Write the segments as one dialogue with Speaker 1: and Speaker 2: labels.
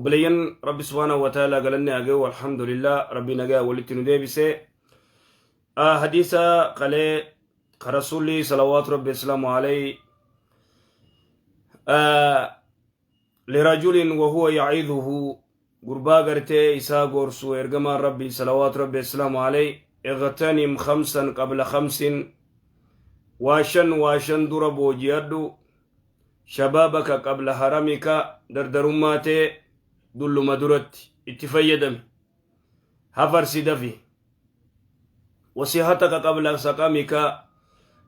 Speaker 1: Obboleeyyan Rabbi subhaanahu wa ta'ala galanni haa gahu, alhamdulillah, Rabbi nagaa walitti nu deebise. Hadiisa qalee ka Rasuulli salawaatu Rabbi islaamu alayhi lirajulin wahuwa yaciduhu, gurbaa gartee isaa gorsu ergamaan Rabbi salawaatu Rabbi islaamu alayhi, اغتنم خمسا قبل خمس, waa shan waa shan dura booji'adhu. شبابك قبل هرمك, dardarummaa tee dulluma duratti itti fayyadami, hafarsi dafi. وصحتك قبل سقمك,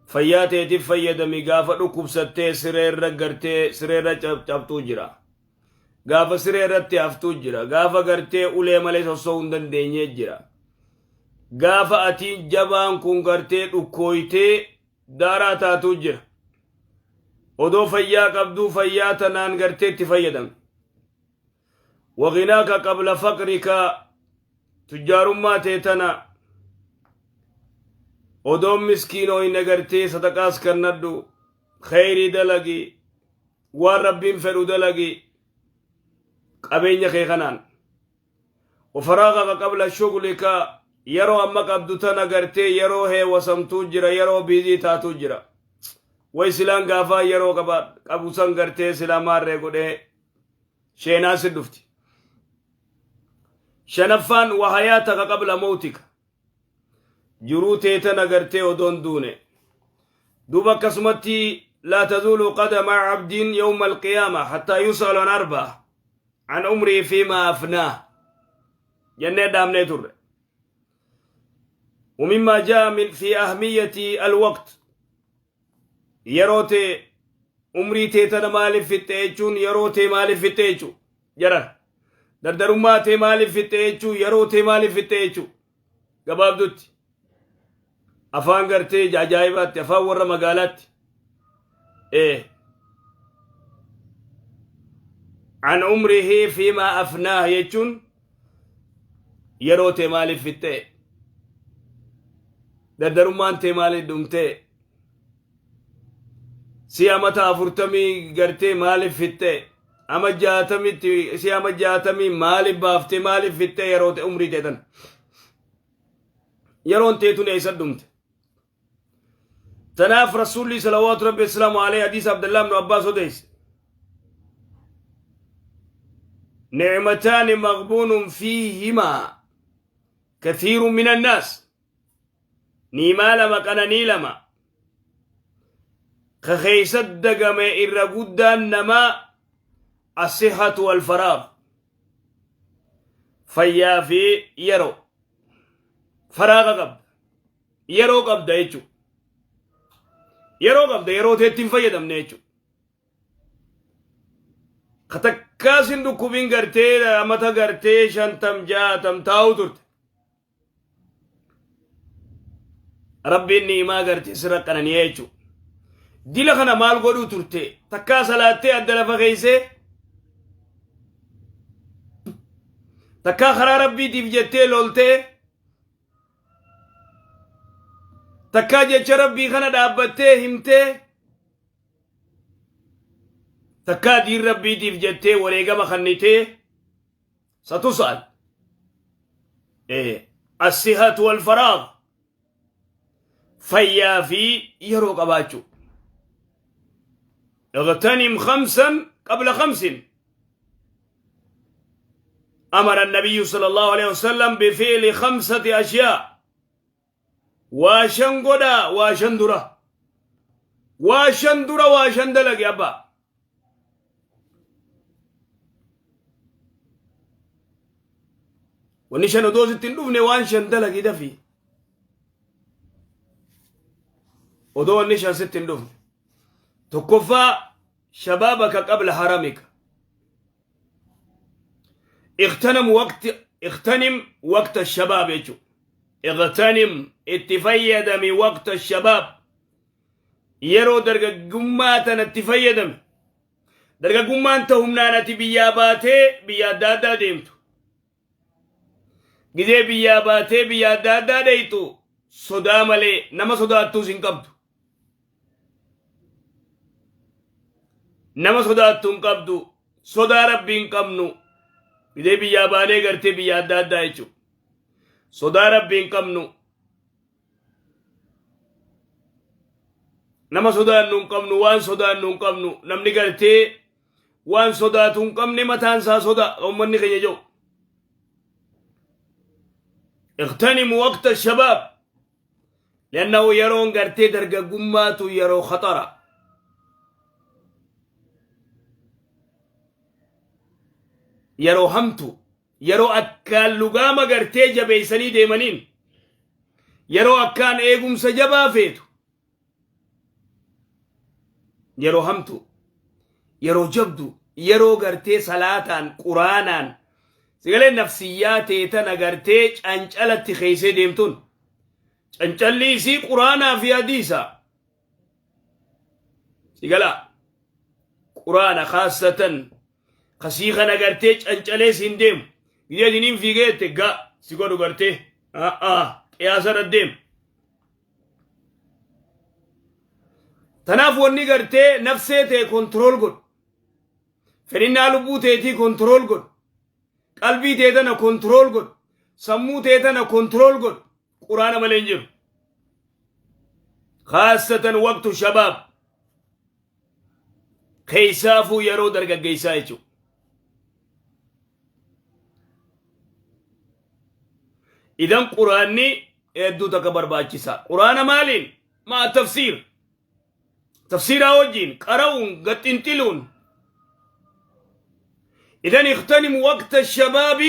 Speaker 1: fayyaa teetiif fayyadami. Gaafa dhukkubsattee sireerra gartee sireerra cabtuu jira, gaafa siree irratti haftuu jira, gaafa gartee ulee malee sossoo'uu hin dandeenyee jira, gaafa atiin jabaan kun gartee dhukkooytee daaraa taatuu jira, odoo fayyaa qabduu fayyaa tanaan gartee itti fayyadame. وغناك قبل فقرك, tujjaarummaa tee tana odoon miskiinoo hin agartee sadaqaas kennadhu, kheyrii dalagi, waan Rabbiin fedhu dalagi qabeenya kee kanaan. وفراغك قبل شغلك, yeroo amma qabdu tana gartee yeroo heewasamtuu jira, yeroo busy taatuu jira, way silaan gaafaa yeroo qabu san gartee silaa maarree godhee sheenaa si dhufti. Shanaffaan, وحياتك قبل موتك, jiruu tee tana gartee odoon duune. Duuba akkasumatti لا تزول قدم عبد يوم القيامة حتى يسأل عن أربع, عن عمره فيما أفناه jennee dhaamnee turre. ومما جاء من في أهمية الوقت, yeroo tee, umrii tee tana maaliif fixxe jechuun yeroo tee maaliif fixxe jechuu jaran, dardarummaa tee maaliif fixxe jechuu, yeroo tee maaliif fixxe jechuu. Gabaabdutti afaan gartee ajaa'ibaatti, afaan warra magaalaatti ee عن عمره فيما أفناه jechuun yeroo tee maaliif fixxe, dardarummaan tee maaliif dhumtee, si amata 40 gartee maaliif fixxe, ama 60tti si ama 60 maaliif baaftee, maaliif fixxe yeroo te umrii teetan, yeroon teetun eessa dhumte? Tanaaf Rasuulli salawaatu Rabbi islaamu alayhi hadiisa Abdallah ibnu Abbaas odeyse: نعمتان مغبون فيهما كثير من الناس, niimaa lama, qananii lama ka keeysat dagame irra guddaan namaa, الصحة والفراغ, fayyaa fi yeroo. Faraaga qabda, yeroo qabda jechu, yeroo qabda, yeroo teetti hin fayyadamne jechu. Ka takkaasin dhukkubin gartee amata gartee 50 60 taa'u turte, Rabbiin ni'imaa gartee sirra qanani'ee jechu. Dila kana maal godhuu turte? Takkaa salaattee adda lafa keeysee, takkaa karaa Rabbiitiif jettee loltee, takkaa jecha Rabbii kana dhaabbattee himtee, takkaa diin Rabbiitiif jettee wareegama kannitee? ستسأل. الصحة والفراغ, fayyaa fi yeroo qabaachuu. اغتنم خمسا قبل خمس. أمر النبي صلى الله عليه وسلم بفعل خمسة أشياء, waa shan godhaa waa shan dura, waa shan dura waa shan dalagi abbaa. Wanni shan odoo sitti hin dhufne waan shan dalagi dafi, odoo wanni shan sitti hin dhufne. Tokkoffaa, شبابك قبل هرمك. اغتنم وقت, اغتنم وقت الشباب jechuu. اغتنم, itti fayyadami, وقت الشباب, yeroo dargaggummaa tana itti fayyadami. Dargaggummaan ta humnaan ati biyyaa baatee biyya adda addaa deemtu. Gizee biyyaa baatee biyya adda addaa deeytu sodaa malee nama sodaattuus hin qabdu. Nama sodaattu hin qabdu, sodaa Rabbii hin qabnu. Gidee biyyaa baanee gartee biyya adda addaa jechuudha. Sodaa Rabbii hin qabnu. Nama sodaannu hin qabnu, waan sodaannu hin qabnu. Namni gartee waan sodaatu hin qabne mataan isaa soda uummanni keenya jiru. اغتنموا وقت الشباب لأنه yeroon gartee dargaggummaatu yeroo khaxara. Yeroo hamtu, yeroo akkaan lugaama gartee jabeeysanii deemaniin, yeroo akkaan eegumsa jabaa feetu, yeroo hamtu, yeroo jabdu, yeroo gartee salaataan, quraanaan sigalee nafsiyyaa teetana gartee cancalatti keeysee deemtun. Cancalli isii quraanaa fi hadiisa sigalaa quraana kaassatan kasii kana gartee cancalee siin deemu. Gidee diniin fiigeette ga si godhu gartee qiyaasa irra deemu. Tanaaf wanni gartee nafsee ta'e control godhu, fedhinnaa lubbuu teetii control godhu, qalbii tee tana control godhu, sammuu tee tana control godhu, quraana malee hin jiru. Khaasatan waqtu shabaab, keessaafuu yeroo dargaggeessaa jechuudha. Idan quraanni hedduu takka barbaachisa. Quraana maaliin? Maa tafsiir. Tafsiiraa wajjin qara'uun gaxxinxiluun. إذن اغتنموا وقت الشباب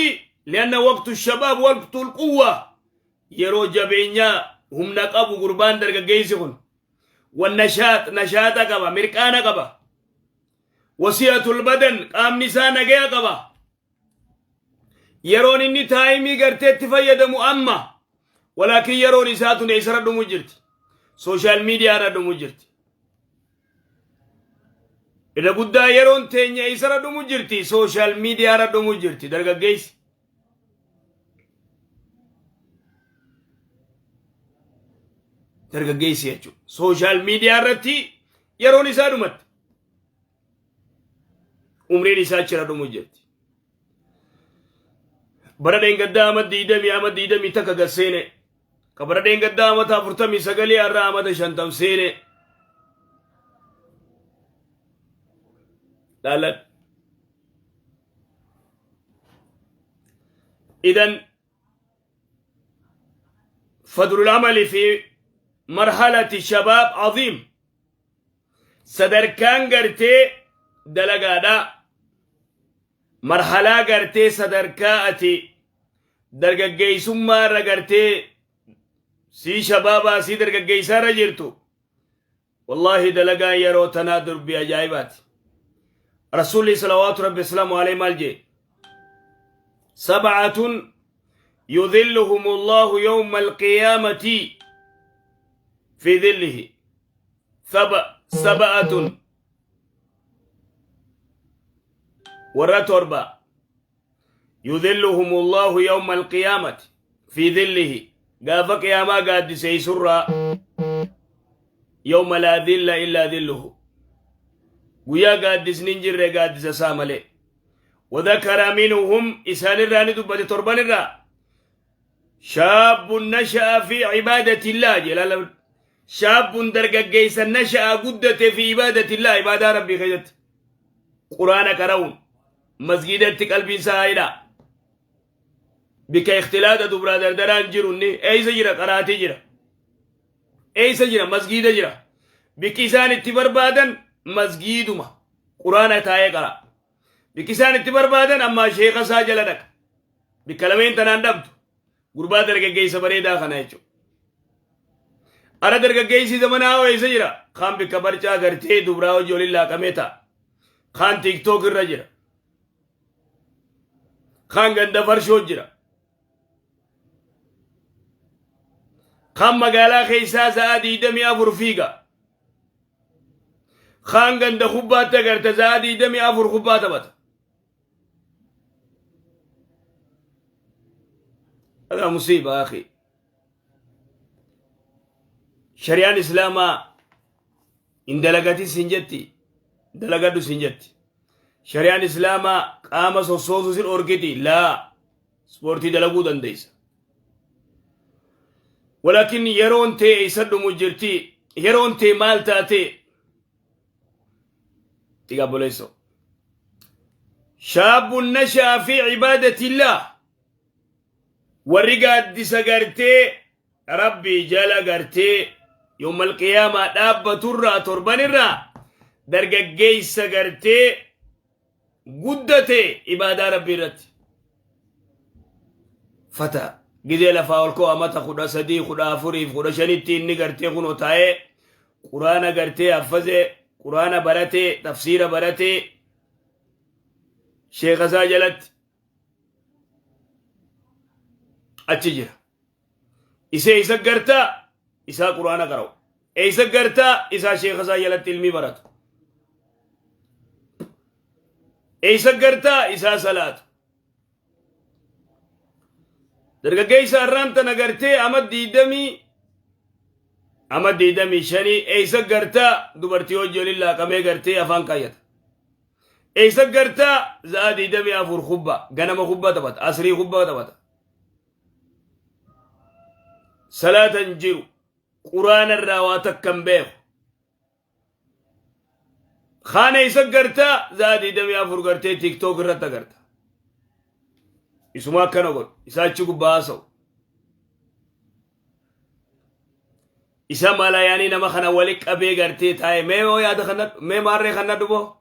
Speaker 1: لأن وقت الشباب وقت القوة. Yeroo jabeenyaa humna qabu gurbaan dargaggeessi kun والنشاط, nashaata qaba, mirqaana qaba, وصحة البدن, qaamni isaa nagaya qaba. Yeroon inni time garteetti fayyadamu amma. Walaakin yeroon isaa tun eessarra dhumu jirti? Social media irra dhumu jirti. Irra guddaa yeroon teenya eessarra dhumu jirti? Social media irra dhumu jirti. Dargaggeessi dargaggeessi jechuudha social media irratti yeroon isaa dhumatti, umriin isaa achirra dhumu jirti. Bara dheengaddaa ama 21 gasseene ka bara dheengaddaa amata 49 har'a amata 50 seene laalan. إذن فضل العمل في مرحلة الشباب عظيم. Sadarkaan gartee dalagaadha marhalaa gartee sadarkaa ati dargaggeessummaa irra gartee sii shabaabaa sii dargaggeessaa irra jirtu, wallaahi dalagaa yeroo tanaa durbii ajaa'ibaati. Rasuulli صلوات ربي وسلامه عليه maal jee? سبعة يظلهم الله يوم القيامة في ظله. سبعة, warra torba, يظلهم الله يوم القيامة في ظله, gaafa qiyaamaa gaaddiseysurraa, يوم لا ظل إلا ظله, guyyaa gaaddisni hin jirre gaaddisa isaa malee. وذكر منهم, isaan irraa ni dubbate torban irraa, شاب نشأ في عبادة الله جلال, شاب dargaggeessa, نشأ guddate, في عبادة الله, ibaadaa rabbii keessatti, quraana qara'uun, masgidatti qalbiin isaa hidha, bika ikhtilaata dubraa dardaraan jiru. Inni eeysa jira? Qaraatii jira. Eeysa jira? Masgida jira. Bikki isaan itti barbaadan masgiiduma, quraana taa'ee qara. Bikki isaan itti barbaadan ammaa sheeka isaa jala dhaqa. Bikka lameen tanaan dhabdu gurbaa dargaggeessa bareedaa kana jechuudha. Ara dargaggeessi zamanaa hoo eessa jira? Kaan bikka barcaa gartee dubraa hojii waliin laaqamee ta'a. Kaan TikTok irra jira. Kaan ganda farshoo jira. Kaan magaalaa keessaa sa'a 24 fiiga. Kaan ganda kubbaatti agarta sa'a 24 kubbaa taphata. هذا مصيبة أخي. Shari'aan islaamaa hin dalagatin sin jetti, dalagadhu sin jetti. Shari'aan Islaamaa qaama sossoosuu sin dhorkiti laa ispoortii dalaguu dandeessa. Walaakin yeroon tee eessa dhumu jirti yeroon tee maal taate dhiga obboleessoo. Shaabun nasha'a fi cibaadatillah warri gaaddisa gartee Rabbii jala gartee yoomal qiyaamaa dhaabbaturraa torbanirraa dargaggeessa gartee guddate ibaadaa Rabbii irratti. Fata gizee lafaa ol ka'u amata 13 14fi 15tti inni gartee kunoo taa'ee quraana gartee haffazee quraana baratee tafsiira baratee sheeka isaa jalatti achi jira. Isee isa gartaa isaa quraana qara'u. Eessa gartaa isaa sheeka isaa jalatti ilmii baratu. Eessa gartaa isaa salaatu. Dargaggeessa har'aan tana gartee ama 25 eessa gartaa dubartii hojii waliin laaqamee gartee afaan kaayyata. Eessa gartaa za'a 24 kubbaa ganama kubbaa taphata asrii kubbaa taphata. Salaata hin jiru quraana irraa waa takka hin beeku. Kaana isa gartaa za'a 24 gartee TikTok irratti agarta. Isuma akkana godhu isa achi gubbaa haasa'u. Isa malayaanii nama kana wali qabee gartee taa'e mee yoo yaada kana mee maarree kana dhuboo.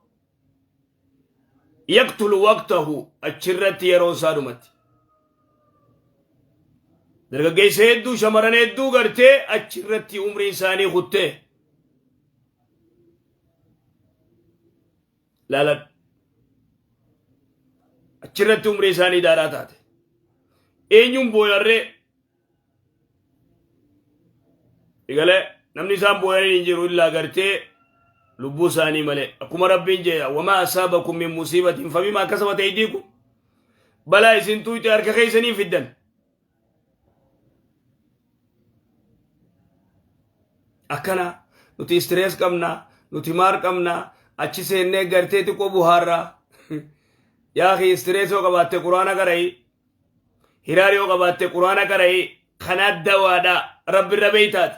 Speaker 1: Yaqtulu waqtahu achirratti yeroon isaa dhumatti. Dargaggeessa hedduu shamarran hedduu gartee achirratti umriin isaanii kuttee. Laaladhu. Achirratti umrii isaanii daaraa taate. Eenyuun booyarree? Egalee namni isaan booyanii hin jiru illaa gartee lubbuu isaanii malee. Akkuma Rabbiin jee wamaa asaabakum min musiibatin fabimaa kasabat aydiikum. Balaa isin tuuyte harka keessanii fiddan. Akkana nuti stress qabna nuti maar qabna achi seennee gartee xiqqoo buhaarraa. Yaa akhi stress yoo qabaatte quraana qara'i. Hiraar yoo qabaatte quraana qara'i. Kanaa dawaadha rabbi irra beeytaati.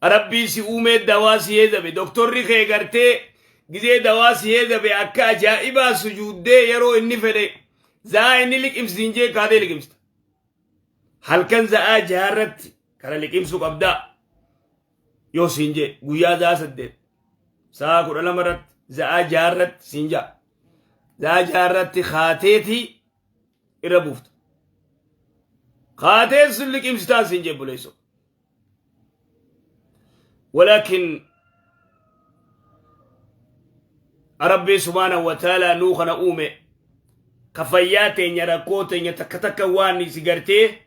Speaker 1: Rabbii si uumee dawaa si heezabe doktorri kee gartee gizee dawaa si heezabe akka ajaa'ibaa sujuuddee yeroo inni fedhe za'aa inni liqimsiin jee kaatee liqimsita. Halkan za'aa jaharratti kana liqimsuu qabdaa yoo siin jee guyyaa za'aa 8 sa'a 12 irratti za'aa jaharratti siin jaa za'aa jaharratti kaateetii irra buufta. Kaatee sun liqimsitaan siin jee buleessoo. Walaakin Rabbii subhaanahu wa ta'aalaa nuu kana uume ka fayyaa teenya rakkoo teenya takka takka waan si gartee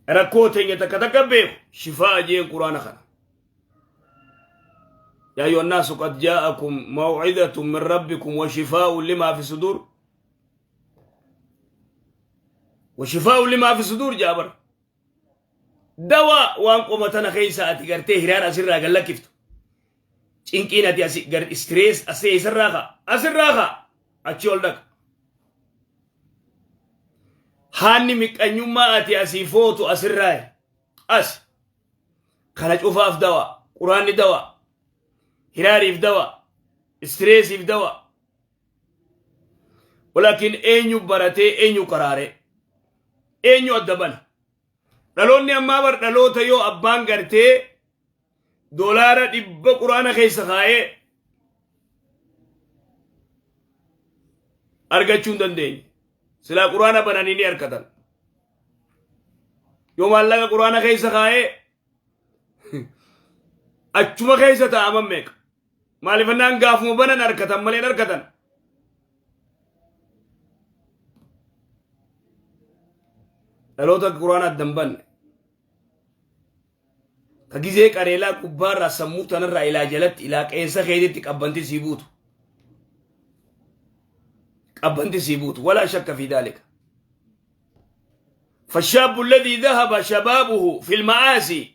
Speaker 1: rakkoo teenya takka takka beeku shifaa jeen quraana kana. يا أيها الناس قد جاءكم موعظة من ربكم وشفاء لما في الصدور وشفاء لما في الصدور جابر dawaa waan qoma tana keessa ati gartee hiraan asirraa gad lakkiftu cinqiin ati asi gar stress asii eessarraa ka'a asirraa ka'a achi ol dhaqa haanni miqqanyummaa ati asii footu asirraa as kana cufaaf dawaa quraanni dawaa hiraariif dawaa stressiif dawaa. Walaakin eenyu baratee eenyu qaraaree eenyu adda bana. Dhaloonni ammaa bar dhaloota yoo abbaan gartee $100 quraana keessa kaa'ee argachuu hin dandeenye. Silaa quraana bananii ni argatan. Yoo maallaqa quraana keessa kaa'ee achuma keessa taa'aman meeqa. Maalifannaan gaafuma banan argatan malee hin argatan. Dhaloota quraana adda hin banne. Ka gizee qareelaa gubbaarraa sammuu tanarraa ilaa jalatti ilaa qeensa keetitti qabbanti sii buutu. Qabbanti sii buutu. Walaa shakka fi daalika. فالشاب الذي ذهب شبابه في المعاصي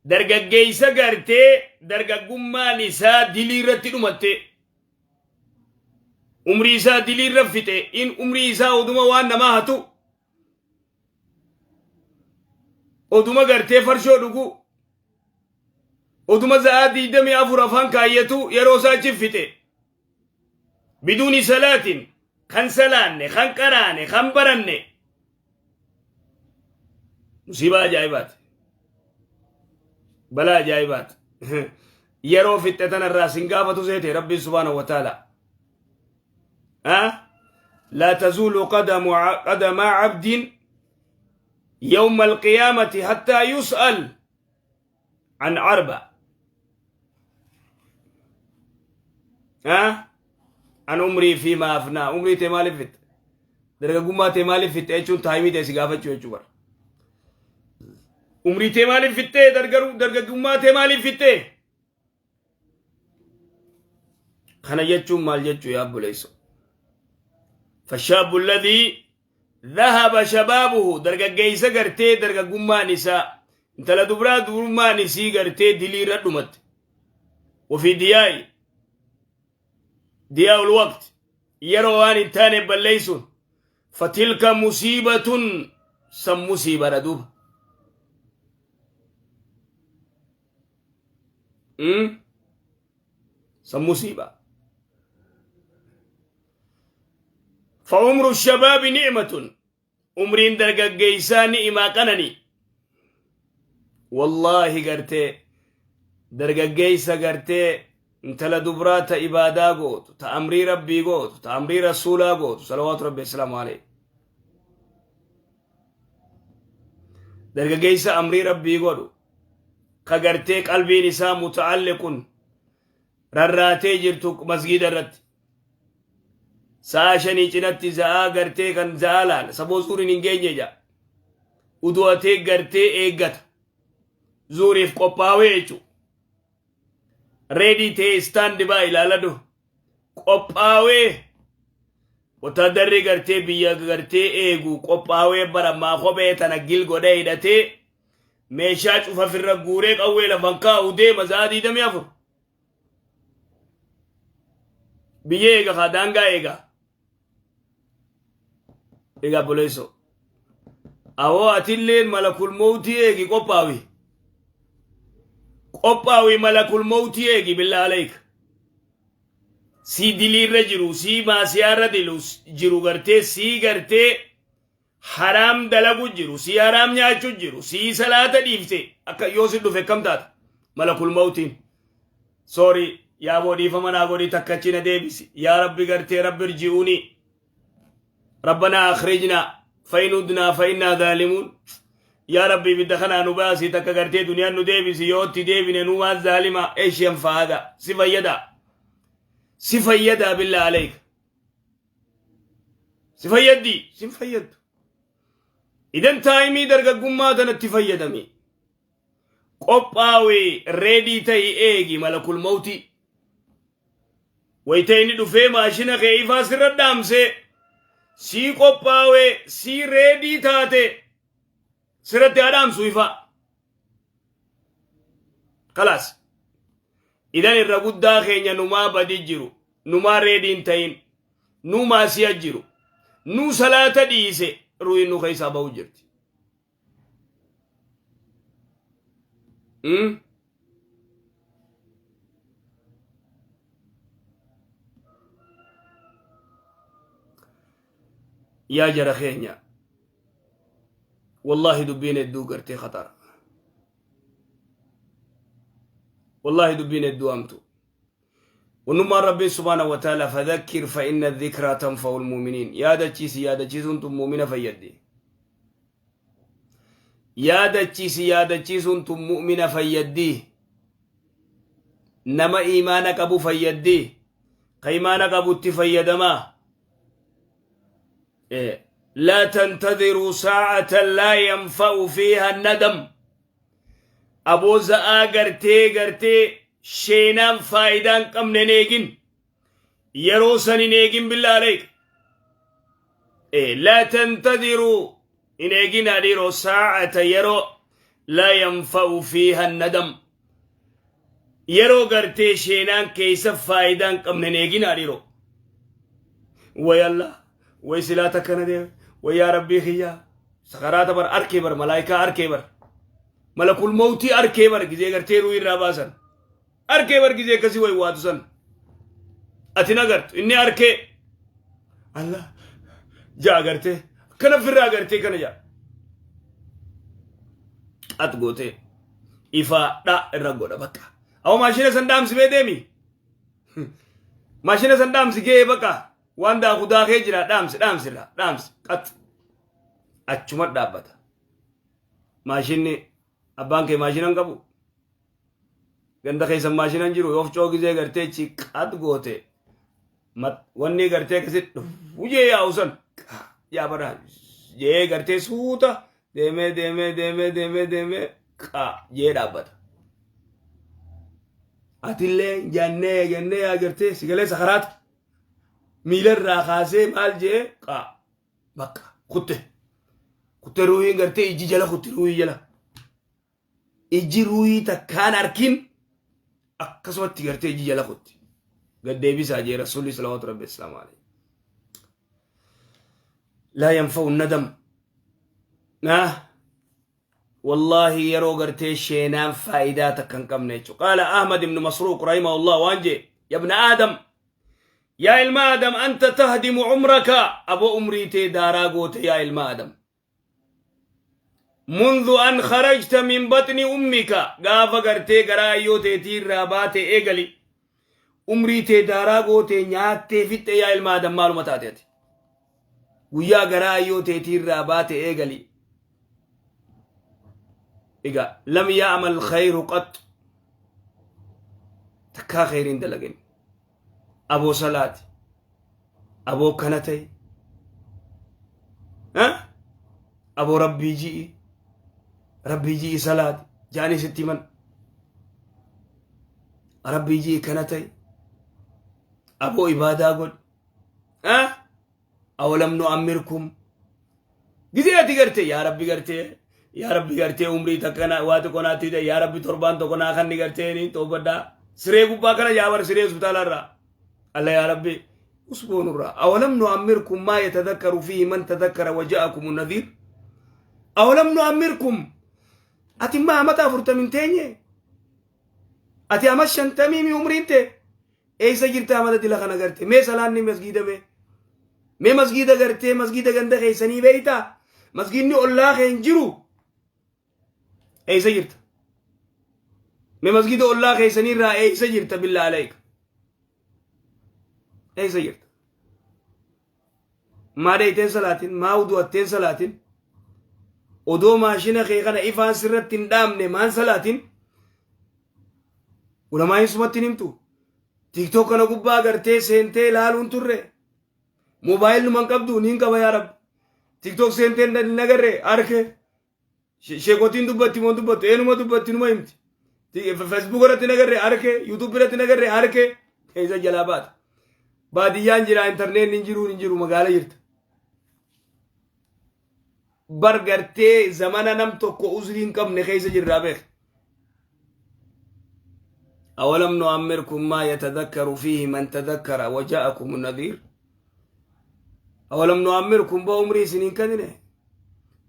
Speaker 1: Dargaggeessa gartee dargaggummaan isaa dilii irratti dhumatte. Umrii isaa diliirra fixe, in umrii isaa oduma waan namaa hatu, oduma gartee farshoo dhugu, oduma za'aa 24 afaan kaayyatu yeroo isaa achi fixe. Biduuni salaatiin kan salaanne, kan qaraane, kan baranne, musiibaa ajaa'ibaati, balaa ajaa'ibaati. Yeroo fixxe tanarraa sin gaafatu seete Rabbiin subhaanahu wa ta'ala? لا تزول قدم عبد يوم القيامة حتى يسأل عن أربع، ها، عن عمره فيما أفناه. Umrii tee maaliif fitte, dargaggummaa tee maaliif fitte jechuun time tee si gaafachuu jechuu bara. Umrii tee maaliif fitte, dargaggummaa tee maaliif fitte? Kana jechuun maal jechuu, yaa obboleesso? فالشاب الذي ذهب شبابه, dargaggeessa gartee dargaggummaan isaa, intala dubraa dubrummaan isii gartee diliirra dhumatte, وفي ضياع الوقت, yeroo waan hin taane balleeysun, فتلك مصيبة, san musiibadha duuba. San musiiba. فعمر الشباب نعمة, umriin dargaggeessaa ni'imaa qanani. Wallaahi, gartee dargaggeessa, gartee intala dubraa ta ibaadaa gootu, ta amrii Rabbii gootu, ta amrii Rasuulaa gootu, صلوات ربي السلام عليه, dargaggeessa amrii Rabbii godhu, ka gartee qalbiin isaa muta'alliqun rarraatee jirtu masgiida irratti, sa'a 5 cinatti za'aa gartee kan za'aa laala, saboo zuuriin hin geenye jaa udu'atee gartee eeggata, zuuriif qophaawee jechuudha. Ready ta'ee stand by ilaaladhu, qophaawee, wotaadarri gartee biyya gartee eegu qophaawee baramaa kophee tana gil godhee hidhatee, meeshaa cufa firra guuree, qawwee lafan kaa'u deema, sa'a 24 biyya eega, kaa daangaa eega. Egaa boleesso, awoo, atilleen malakul mawtii eegi, qophaawi, qophaawi, malakul mawtii eegi. بالله عليك, sii diliirra jiru, sii maasiyaarra dilu jiru, gartee sii gartee haraam dalagu jiru, sii haraam nyaachuu jiru, sii salaata dhiifte, akka yoo si dhufe akkam taata? Malakul mawtiin, "Sorry yaaboo, dhiifama naa godhi, takka achi na deebisi. Yaa Rabbi, gartee رب ارجعوني, ربنا أخرجنا, فإن عدنا فإنا ظالمون. Yaa Rabbi, ibidda kanaa nu baasi, takka gartee duniyaan nu deebisi, yoo itti deebine nu waan zaalima." ايش ينفع هذا? Si fayyada? Si fayyada? بالله عليك, si fayyaddi? Sin fayyaddu. Idan time dargaggummaa tanatti fayyadami, qophaawee, ready ta'i, eegi malakul mawtii. Wayita inni dhufee maashina kee ifaa sirra dhaamsee, sii qophaawee, sii ready taate, sirratti haa dhaamsu ifaa. خلاص, idan irra guddaa keenya numaa badi jiru, numaa ready hin ta'in, nu maasiya jiru, nu salaata dhiise, ruuhin nu keessaa bahu jirti. Yaa jara keenya, wallaahi dubbiin hedduu gartee khatara, wallaahi dubbiin hedduu hamtu. Wannummaan Rabbiin سبحانه وتعالى فذكر فإن الذكرى تنفع المؤمنين. Yaadachiisi, yaadachiisuun tun mu'mina fayyaddi. Yaadachiisi, yaadachiisuun tun mu'mina fayyaddi, nama iimaana qabu fayyaddi, ka iimaana qabutti fayyadamaa. لا تنتظروا ساعة لا ينفع فيها الندم. Aboo, za'aa gartee sheenaan faayidaan qabne hin eegin, yeroo san hin eegin. بالله عليك, لا تنتظروا, hin eegin adhiiroo, ساعة, yeroo, لا ينفع فيها الندم, yeroo gartee sheenaan keessa faayidaan qabne hin eegin adhiiroo. Way Allah, way silaa takkana deeme, way yaa Rabbii kiyyaa. Sakaraata bar arkee bar, malaayikaa arkee bar, malakul mawtii arkee bar. Gizee gartee ruuhii irraa baasan arkee bar. Gizee akkasii way waatu san ati nagartu, inni arkee Allah jaa gartee akkana firraa gartee kana jaa qat gootee ifaa dha irra godha bakka. Awwa, maashina san dhaamsi, mee deemi, maashina san dhaamsi. Ga'ee bakka, waan daaku daakee jira. Dhaamsi, dhaamsi, irraa dhaamsi, qat achuma dhaabbata maashinni. Abbaan kee maashina hin qabu, ganda keessan maashina hin jiru. Yoo gizee gartee chi qat goote, wanni gartee akkasitti dhufu jee yaa'u san yaa bara jee gartee suuta deemee deemee deemee deemee deemee qaa jee dhaabbata. Atillee jannee jannee yaa gartee sigalee sakaraata miilarraa kaasee maal jee qaa bakka kutte kutte. Ruuhiin gartee ijji jala kutte, ruuhii jala ijji ruuhii takkaan arkin akkasumatti gartee ijji jala kutti. Gad deebisaa jee Rasuulli salawaatu rabbi islaamu alayhi. Laa yanfa'u nadam. Nah, wallahi yeroo gartee sheenaan faayidaa takka hin qabne jechuudha. Qaala Ahmad ibn Masruuq rahimahullah waan jee: ya ibna Aadam, yaa ilma Aadam, anta tahdimu umraka, aboo umrii tee daaraa goote yaa ilma Aadam. منذ أن خرجت من بطن أمك، gaafa gartee garaa ayyoo teetii irraa baate eegali umrii tee daaraa goote, nyaattee fixxe. Yaa ilma Aadam, maaluma taate ati guyyaa garaa ayyoo teetii irraa baate eegali? Egaa لم يعمل خير قط، takkaa kheyriin dalagin. Aboo salaati, aboo kana ta'e, aboo Rabbii ji'i, Rabbii ji'i salaati jaanii sitti himan, Rabbii ji'i kana ta'e, aboo ibaadaa godhi. أولم نعمركم. Gizee ati gartee yaa Rabbi gartee yaa Rabbi gartee umrii takkana waa xiqqoo naatti ta'e, yaa Rabbi torbaan tokko naa kanni gartee ni toobadhaa siree gubbaa kana yaa bar siree hospitaala irraa alla yaa Rabbi usboonurraa. أولم نعمركم ما يتذكر فيه من تذكر وجاءكم النذير. أولم نعمركم. Ati maa amata 40 teenye? Ati ama 50 mi umriin tee? Eessa jirta amata dila kana garte? Mee salaanni masgiida, mee masgiida gartee masgiida ganda keessanii beeytaa? Masgiidni ollaa kee hin jiru? Eessa jirta? Mee masgiida ollaa keessanii irraa eessa jirta? بالله عليك, eessa jirta? Maa dheeyteen salaatin? Maa udu'atteen salaatin? Odoo maashina kee kana ifaan sirratti hin dhaamne maan salaatin? Ulamaayin sumatti hin himtu. TikTok kana gubbaa gartee seentee ilaaluun turre. Moobaayil numan qabdu? Niin qaba yaa Rabbi. TikTok seentee hin agarre? Arke. Sheekotiin dubbatti moo dubbattu? Eenuma dubbatti? Numa himti. Facebook irratti hin agarre? Arke. YouTube irratti hin agarre? Arke. Keessa jalaa baata. Baadiyyaan jira, intarneetni hin jiru, hin jiru, magaala jirta. Bar gartee zamana nam tokko uzrii hin qabne keessa jirraa beek. أولم نعمركم ما يتذكر فيه من تذكر وجاءكم النذير. أولم نعمركم، با عمري سنين كدنه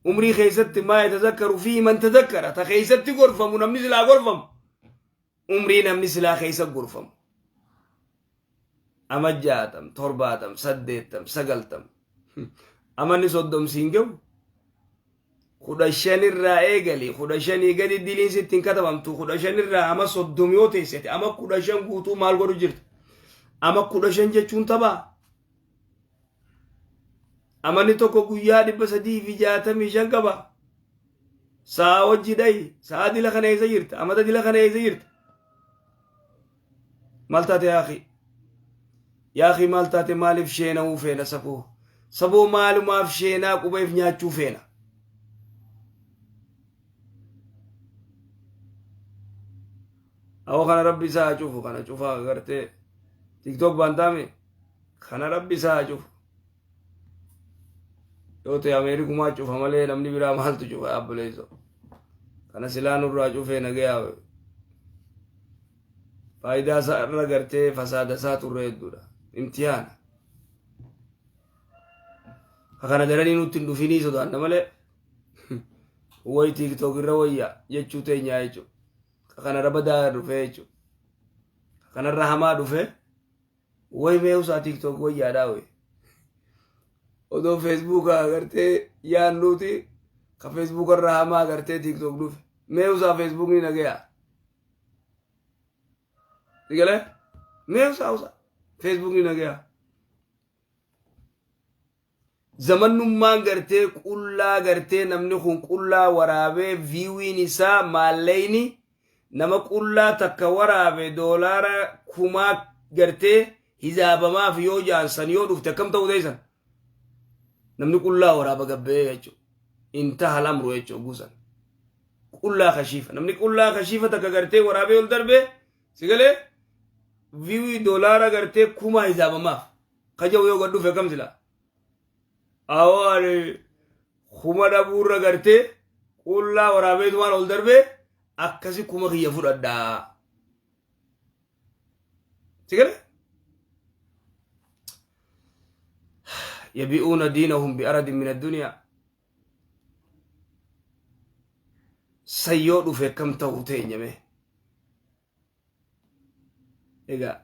Speaker 1: umrii keessatti ما يتذكر فيه من تذكر، ta keessatti gorfamu, namni silaa gorfamu, umrii namni silaa keessa gorfamu. Ama 60, 70, 80, 90, amanni 30 siin gahu. 15 irraa eegali, 15 gadi diliin sitti hin katabamtu. 15 irraa ama 30 yoo teessete, ama 15 guutuu maal godhu jirta? Ama 15 jechuun taphaa. Amanni tokko guyyaa 365 qaba. Sa'a wajji dhayi, sa'a dila kana eessa jirta? Amata dila kana eessa jirta? Maal taate yaa akhi? Yaa akhi, maal taate? Maaliif sheena'uu feena saboo? Saboo, maalumaaf sheenaa qubeef nyaachuu feena? Awwa, kana Rabbi isaa haa cufu. Kana cufaa gartee TikTok baantaame kana Rabbi isaa haa cufu. Yoo ta'e Ameerikumaa cufa malee namni biraa maaltu cufa? Abboleesso kana silaa nurraa cufee nagayaa. Faayidaa isaa irra gartee fasaada isaa turre hedduudha. Imtihaana. Ka kana daranii nutti hin dhufinii sodaanna malee way TikTok irra wayya jechuu teenyaa jechuudha. Ka kanarra badaa dhufee jechuudha. Ka kanarra hamaa dhufee way mee usaa TikTok wayyaadhaa way. Odoo Facebook agartee yaannuuti ka Facebook irra hamaa agartee TikTok dhufe. Mee usaa Facebookni nagayaa. Sigalee? Mee usaa usaa Facebookni nagayaa. Zamannummaan gartee qullaa gartee namni kun qullaa waraabee viiwiin isaa maalleyni nama qullaa takka waraabe doolaara kumaa gartee hizaabamaaf yoo jaansan yoo dhufte akkam ta'uu teessan namni qullaa waraaba gabbee jechuudha. Intaha lamru jechuudha guusan. Qullaa kashiifa namni qullaa kashiifa takka gartee waraabee ol darbee sigalee viiwii doolaara gartee kumaa hizaabamaaf. Kaja'u yoo gad dhufe akkam sila? Awoo ani kuma dhabuurra gartee qullaa waraabeetumaan ol darbee akkasi kuma kiyya fudhadhaa. Si galee? Yabi'uuna diinahum bi'aradin min addunyaa. San yoo dhufe akkam ta'u teenya mee? Egaa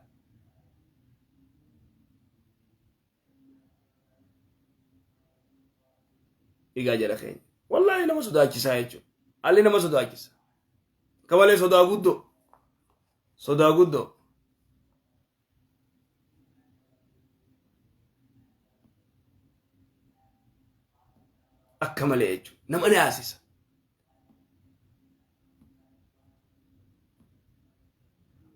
Speaker 1: egaa jara keenya wallaahi nama sodaachisaa jechuudha. Haalli nama sodaachisa. Akka malee sodaa guddoo. Sodaa guddoo. Akka malee jechuudha. Nama naasisa.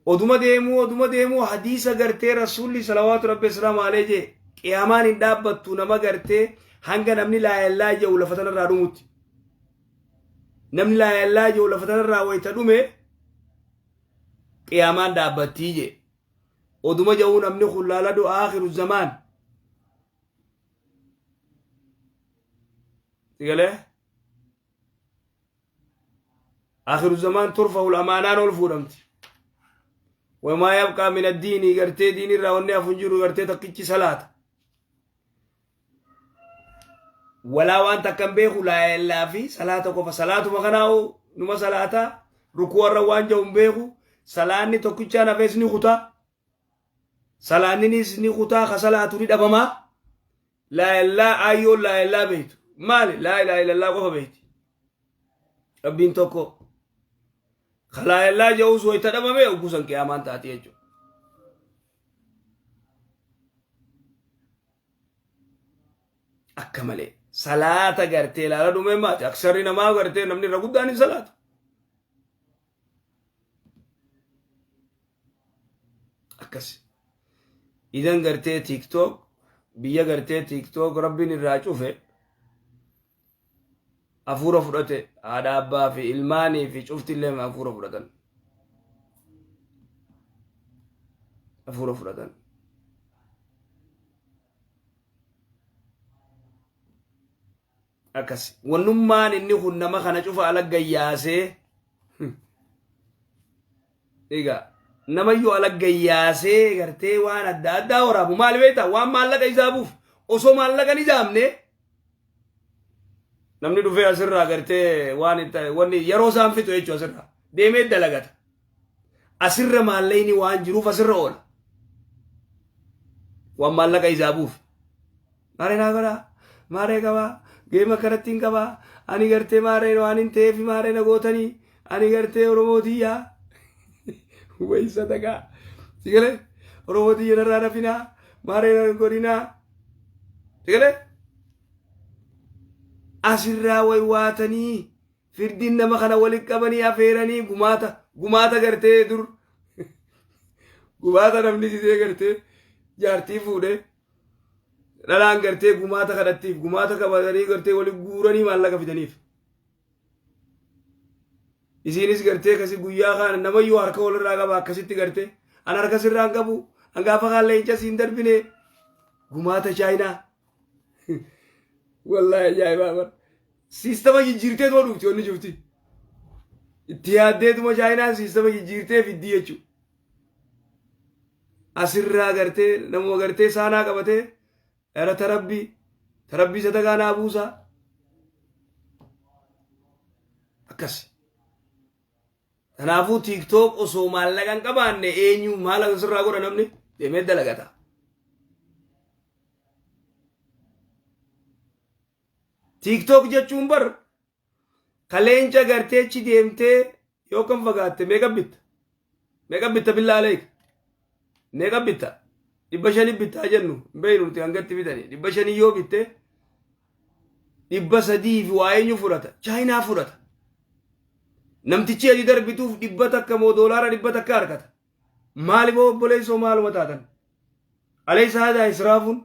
Speaker 1: Oduma deemuu oduma deemuu hadiisa gartee rasuulli salawaatu rabbi islaamu alee jee qiyaamaan hin dhaabbattu nama gartee hanga namni laa ilaaha jedhu lafa tanarraa dhumutti. Namni laa ilaaha jedhu lafa tanarraa wayita dhume qiyaamaan dhaabbattii jee. Oduma jedhuu namni kun laaladu aakhiru zamaan. Sigalee? Akhiru zamaan turfa'ul amaanaan ol fuudhamti. Wamaa yabqaa min addiinii gartee diinii irraa wanni hafu hin jiru gartee takkichi salaata. Walaa waan takka hin beeku laa fi salaata qofa salaatuma kanaa'u numa salaata rukuu irra waan jedhu hin beeku salaanni tokkichaan hafees ni kutaa salaanninis ni kutaa ka salaatu ni dhabamaa Laa illaa aayyoon laa illaa beektu. Maali? Laa ilaaha illallah qofa beekti. Rabbiin tokko. Ka laa illaa jedhus wayita dhabame hogguu san qiyaamaan taati jechuudha. Akka malee salaata gartee ilaala dhumee maati. Aksarri namaa gartee namni irra guddaan hin salaatu. Akkas. Idan gartee TikTok biyya gartee TikTok rabbiin irraa cufe hafuura fudhate haadha abbaa fi ilmaanii fi cufti illee hafuura fudhatan. Hafuura fudhatan. Akkas. Wannummaan inni kun nama kana cufa ala gayyaasee egaa namayyuu ala gayyaasee gartee waan adda addaa waraabu maali beektaa waan maallaqa isaabuuf osoo maallaqa hin ijaamne namni dhufee asirraa gartee waan itti wanni yeroo isaan fixu jechuudha asirraa deemee dalagata. Asirra maallaqni waan jiruuf asirra oola. Waan maallaqa isaabuuf. Maaree naa godhaa, maaree qabaa, geema akkanatti hin qabaa, ani gartee maaree waan hin ta'eef maaree na gootanii, ani gartee Oromoo tiyyaa. Wayisa tagaa. Si galee? Oromoo tiyya narraa nafinaa, maaree na godhinaa. Si galee? Asirraa waywaatanii firdiin nama kana walitti qabanii afeeranii gumaata gumaata gartee dur gumaata namni sisee gartee jaartii fuudhee dhalaan gartee gumaata kadhattiif gumaata qabatanii gartee wali guuranii maallaqa fidaniif. Isiinis gartee kasi guyyaa kaan namayyuu harka walirraa qaba akkasitti gartee an harka sirraa hin qabu an gaafa kaan leenca siin darbine gumaata chaayinaa. Wallaahi ajaa'ibaa bara. Siistama jijjiirteetuma dhufti wanni cufti. Itti yaaddeetuma chaayinaan siistama jijjiirtee fiddii jechuudha. Asirraa gartee namuma gartee saanaa qabatee dhalata rabbii Ta rabbii sadaqaa naa buusaa. Akkas. Kanaafuu TikTok osoo maallaqa hin qabaanne eenyu maal sirraa godha namni deemee dalagata. TikTok jechuun bar ka leenca gartee achi deemtee yoo kan fagaatte meeqa bitta? Meeqa bitta billaa aleeka? Meeqa bitta? 500 bittaa jennu hin beeknu nuti hangatti bitanii. 500 yoo bitte 300 fi waa eenyu fudhata? Chaayinaa fudhata. Namtichi adi darbituuf 100 moo doolaara 100 argata. Maali boo obboleessoo maaluma taatan? Alaysa haadhaa israafuun?